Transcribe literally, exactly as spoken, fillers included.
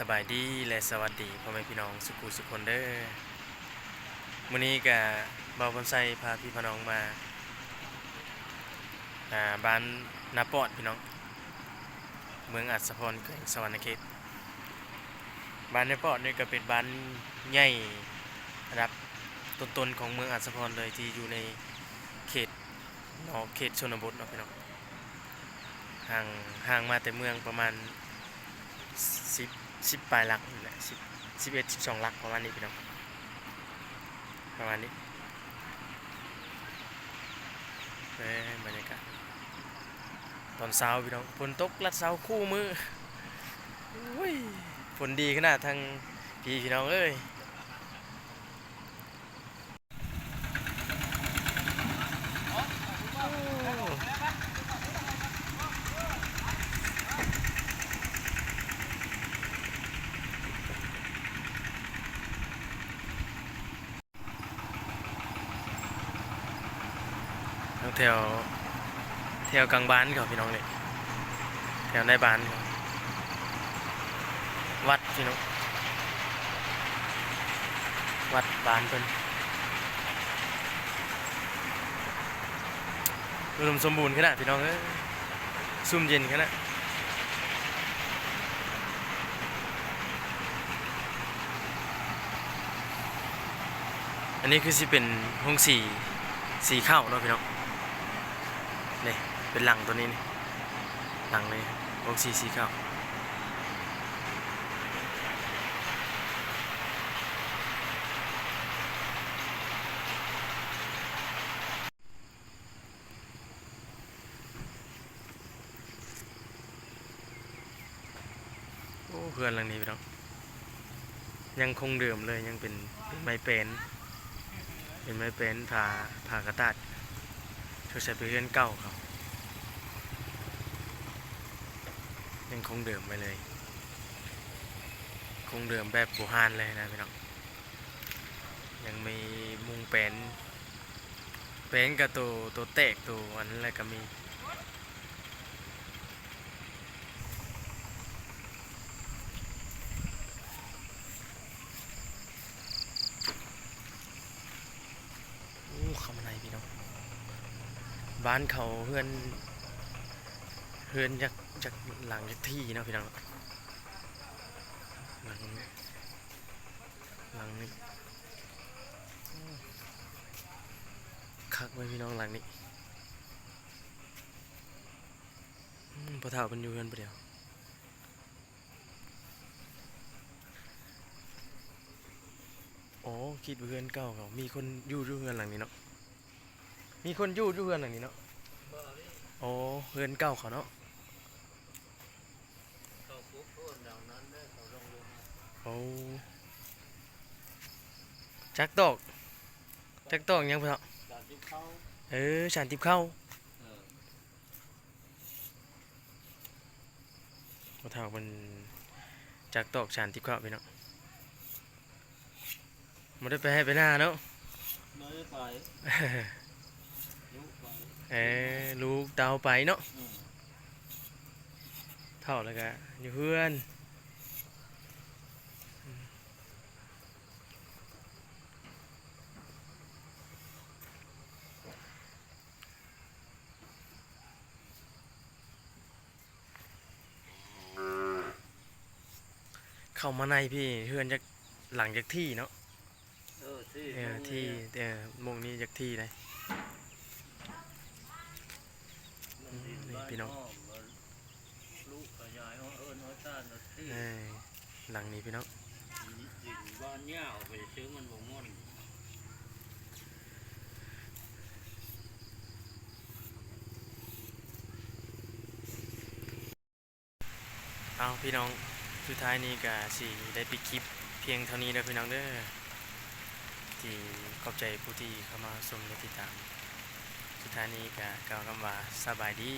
สบายดีและสวัสดีพ่อแม่พี่น้องสุขุสุขคนเด้อ มื้อนี้ก็บ่าวพรชัยพาพี่พาน้องมา อ่า บ้านนาปอดพี่น้อง เมืองอัสสะพร แขวงสะหวันนะเขต บ้านนาปอดนี่ก็เป็นบ้านใหญ่ระดับต้นๆของเมืองอัสสะพรเลย ที่อยู่ในเขตนอกเขตชนบทเนาะพี่น้อง ห่าง ห่างมาแต่เมืองประมาณสิบ สิบปลายหลักนี่แหละ สิบ สิบเอ็ด สิบสองหลักประมาณนี้พี่น้อง ประมาณนี้ เอ้ย บรรยากาศตอนเช้าพี่น้อง ฝนตกลัดเช้าคู่มื้อ อุ้ย ฝนดีขนาดทางพี่พี่น้องเอ้ย ทั้งแถว แถวกลางบ้านเขาพี่น้องเนี่ย แถวในบ้านเขา วัดพี่น้อง วัดบ้านเพิ่น อุดมสมบูรณ์ขนาดพี่น้องเอ้ย ซุ่มเย็นขนาด อันนี้คือสิเป็นโฮงสี สีข้าวเนาะพี่น้อง นี่เป็นหลังตัวนี้นี่ หลังนี้โฮงสี สีข้าว โอ้ เฮือนหลังนี้พี่น้อง ยังคงเดิมเลย ยังเป็น เป็นไม้แปน เป็นไม้แปน ผ้า ผ้ากระตาด สงสัยเป็นเฮือนเก่าเขา ยังคงเดิมไว้เลย คงเดิมแบบโบราณเลยนะพี่น้อง ยังมีมุงแปน แปนกับตัว ตัวแตกตัวอันนั้นแหละก็มี โอ้ เข้ามาในพี่น้อง บ้านเขาเฮือน เฮือนจัก จักหลังจักที่เนาะพี่น้อง หลัง หลังนี้ คักไว้ยพี่น้องหลังนี้ อืม พ่อเฒ่าเพิ่นอยู่เฮือนผู้เดียว อ๋อ คิดว่าเฮือนเก่าเขา มีคนอยู่อยู่เฮือนหลังนี้เนาะ มีคนอยู่อยู่เฮือนหลังนี้เนาะ อ๋อ เฮือนเก่าเขาเนาะ โอ้ จักตอก จักตอกหยังพ่อเฒ่า เออ สานติบเข้า พ่อเฒ่าเพิ่นจักตอกสานติบเข้าพี่น้อง บ่ได้ไปไฮ่ไปนาเนาะ บ่ได้ไป ลูกไป เออ ลูกเต้าไปเนาะ อืม เฒ่าแล้วก็อยู่เฮือน เข้ามาในพี่เฮือนจักหลังจักที่เนาะ เออ ที่ เออ ที่ เออ หม่องนี้จักที่ใด มันดิน อืม นี่ บ้าน พี่น้อง อ้อม มันลูกขยายอ้อเอิ้นอ้อซ่านอ้อที่ เออ หลังนี้พี่น้อง ดินบ้านยาวไปซื้อมันบ่ม่วน เอาพี่น้อง สุดท้ายนี้ก็สิได้ปิดคลิปเพียงเท่านี้เด้อพี่น้องเด้อ ที่ขอบใจผู้ที่เข้ามาชมและติดตาม สุดท้ายนี้ก็กล่าวคำว่าสบายดี